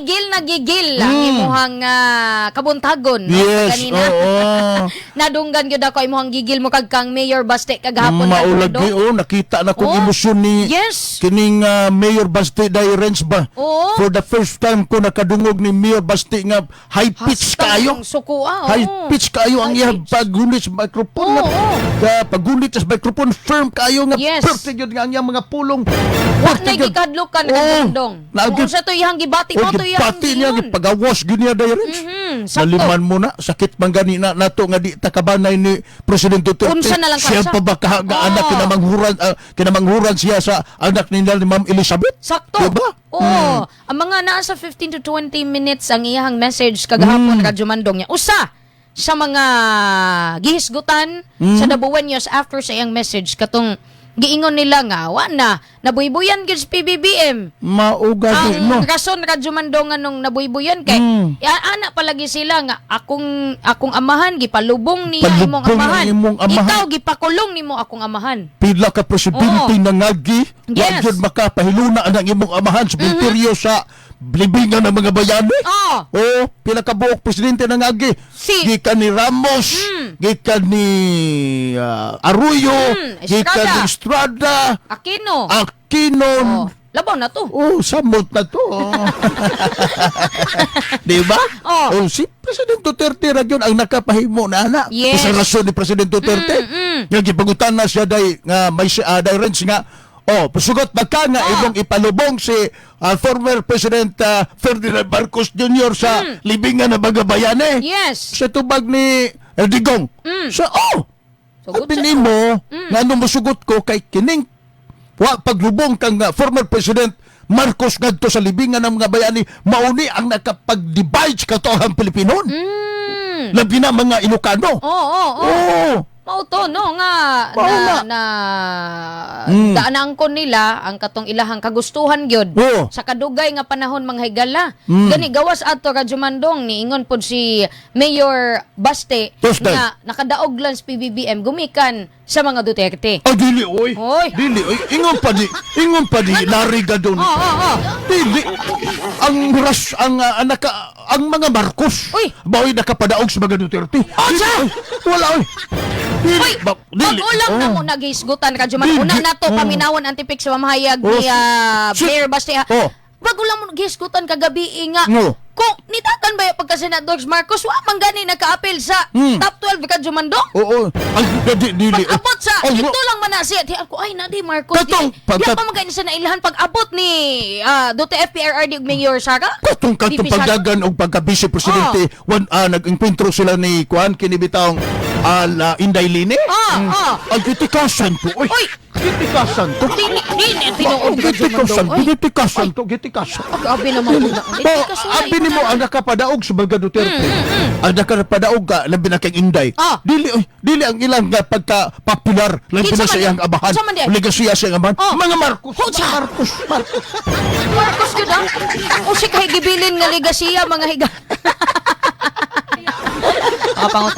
Gigil na gigil ang imuhang kabuntagon, no? Yes, Kanina. Oo. Nadunggan gyud ako imuhang gigil mo kag kang Mayor Baste kagahapon. Mao lagi Radyo. Oh, nakita na kong emosyon ni kining Mayor Baste dai, Renz ba. For the first time ko nakadungog ni Mayor Baste nga high pitch Hastang kaayo. Suko ah, oo. High pitch kaayo ang High iyang pitch. paggunit sa microphone. Nga, ka paggunit sa microphone, firm kaayo nga perfect yun nga ang iyang mga pulong. Wa Perfect na yun. gikadlukan kadungdong. Kung sa to iyang gibati Oh, mo to iyang gibati niya, giingon. gipagawas gyud niya dai, Renz. Sakto. Naliman mo na, sakit man gani na nato nga di takabanay ni President Duterte. Unsa na lang Siya ka siya? pa ba ka nga anak kinamanghuran siya sa anak nila ni Ma'am Elizabeth? Sakto. Diba? Oo. Ang mga nasa 15 to 20 minutes ang iyang message kagahapon, Radyo Mandong niya. Usa sa mga gihisgutan sa Dabawenyos after sa iyang message katong giingon nila nga wa na nabuybuyan gyud sa PBBM. Mao gani Ang no. rason, Radyo Mandong, anong nabuybuyan kay ana palagi sila nga akong akong amahan gipalubong niya imong Palubong amahan. ang imong amahan. Ikaw gipakulong nimo akong amahan. Pila ka presidente na ngagi, wa gyud makapahiluna ang imong amahan sa sementeryo sa libingan ng mga bayani. Oh, pila ka buok presidente na ngagi. Gikan ni Ramos, gikan ni Arroyo, gikan Estrada. ni Estrada, Aquino. Aquino. Oh, labaw na to. Oh, samot na to. Di ba? Oh. Oh, si President Duterte ra gyud ang nakapahimo na ana. Sa rason ni President Duterte. Nga gipangutan na siya day nga may day, Renz, nga oh, pasugot ba ka nga imong ipalubong si former President Ferdinand Marcos Jr. sa libingan ng mga bayani? Sa tubag ni Digong. Sa oh, Sugot sabi siya. nimo nga ano mosugot ko kay kining wa paglubong kang former President Marcos ngadto sa libingan ng mga bayani mauni ang nakapag-divide sa katohang Pilipinon. Labi na mga Ilocano. Oo. Oh. Mao to no nga Mao na na. na daanangkon nila ang katong ilahang kagustuhan gyud sa kadugay nga panahon, mga higala. Gani gawas adto, Radyo Mandong, niingon pod si Mayor Baste Tuesday. nga nakadaog lang sa PBBM gumikan sa mga Duterte. Ah, dili oy. Oy. Dili oy. Ingon pa di lari ka doon. Oo, oo, oo. Dili. Ang ras ang naka, ang mga Marcos. Uy. Baoy nakapadaog sa mga Duterte. Dili, oy. Wala oy. Dili. Uy, Dili. bago lang na mo naghisgutan, Radyo Mandong. Dili. Una na to paminawon ang tipik sa mamahayag ni Mayor Baste ha. Bago lang mo naghisgutan kagabi eh, nga. No. Kung nitatan ba yung pagka-Senador Marcos, wa man gani naka-appeal sa top 12, Radyo Mandong. Oo. Ay, di, dili. Pag-abot sa, Ay, ito lang man na siya. Di ako, ay, na di Marcos. Katong, Di, di pa man gani sa nailahan pag-abot ni Duterte FPRRD ug Mayor Sara. Katong katong VP Sara. pagdagan og pagka-vice presidente, wan nag-enkwentro sila ni kuan kini bitawng la Inday Lini. Ay, gitikasan to. Oy. Uy! Gitikasan to. Di, di, di, tinuod, Oh, Radyo gitikasan, Mandong. Oy, gitikasan to, gitikasan. Abi naman po na. Ba, abi nimo ang nakapadaog sa mga Duterte. Ang nakapadaog ka labi na kang Inday. Dili oy, dili ang ilang nga pagka popular labi Kinsa na sa man iyang di? amahan. Kinsa man di? Legasiya sa iyang amahan. Mga Marcos, Hutsa! mga Marcos, Marcos. Marcos gyud ah. O si kay gibilin nga legasiya, mga higa. Mga panguta.